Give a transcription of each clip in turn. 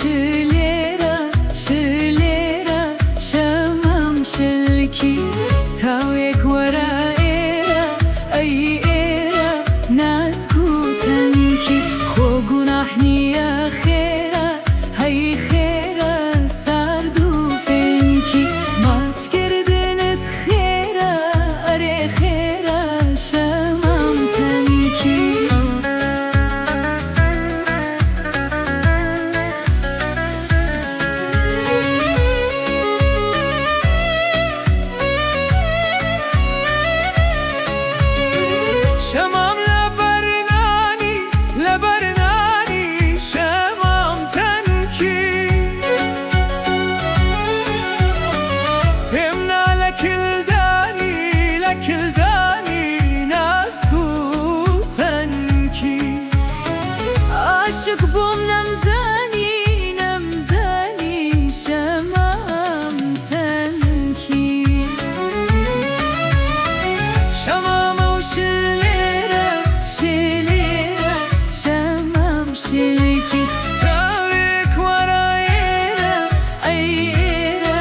شلێرە شلێرە شەمام شلکی تاوێک وەرە ئێرە ئەی ئێرە ناسک و تەنکی خۆ گوناح نییە خێرە هەی خێرە سارد و فێنکی ماچ کردنت خێرە ئەرێ خێرە شەمام تەنکی. شەمام لەبەرنانی لەبەرنانی شەمام تەنکی پێم نا لە کلدانی لە کلدانی ناسک و تەنکی. عاشق بووم نەمزانی نەمزانی شەمام تەنکی. شەمامە و شلێرە شلێرە شەمام شلکی تاوێک وەرە ئێرە ئەی ئێرە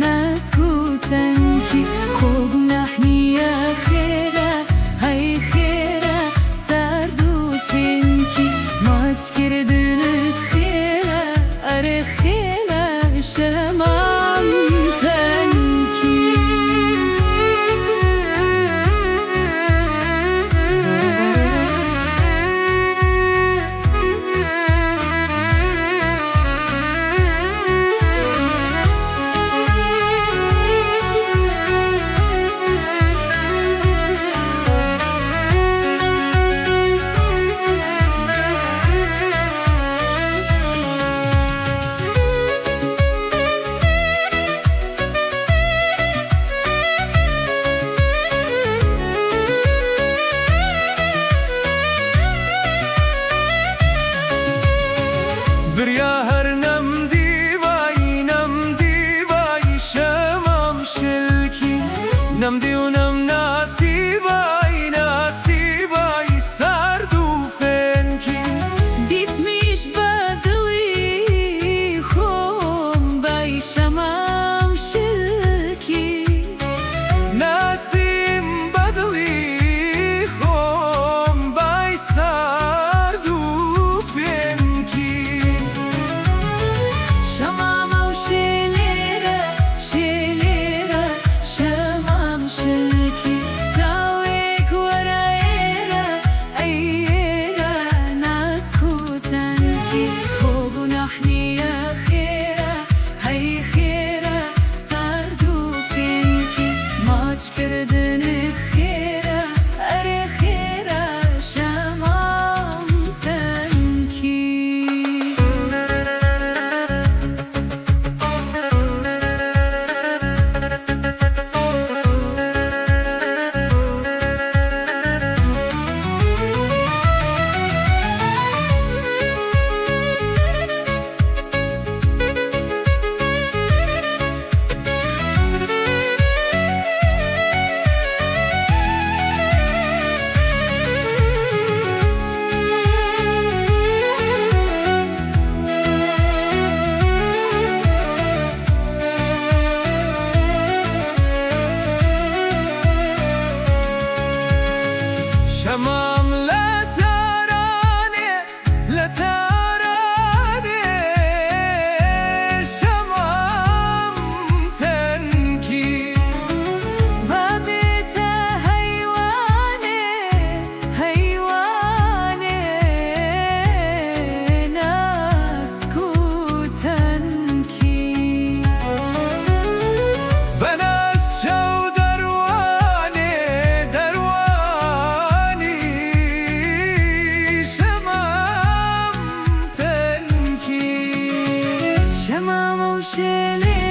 ناسک و تەنکی خۆ گوناح نییە خێرە هەی خێرە سارد و فێنکی ماچ کردنت خێرە ئەرێ خێرە شەمام تەنکی. بریا هەر نەمدیبای نەمدیبای شەمام شلکی نەمدی و نەمناسیبای ناسیبای سارد و فێنکی. دیتمیش بە دڵی خۆم بای شەمام شلکی. ناسیم بە دڵی خۆم بای سارد و فێنکی. شەمامە و شلێرە شلێرە شەمام شلکی تاوێک وەرە ئێرە ئەی ئێرە ناسک و تەنکی خۆ گوناح نییە خێرە هەی خێرە سارد و فێنکی ماچ کردنت خێرە ئەرێ خێرە شەمام تەنکی. شەمام لە تارانێ لە تارانێ شەمام تەنکی. بابێتە هەیوانێ هەیوانێ ناسک و تەنکی. بەناز چەو دەروانێ دەروانی شەمام تەنکی. شەمامە و شلێرە.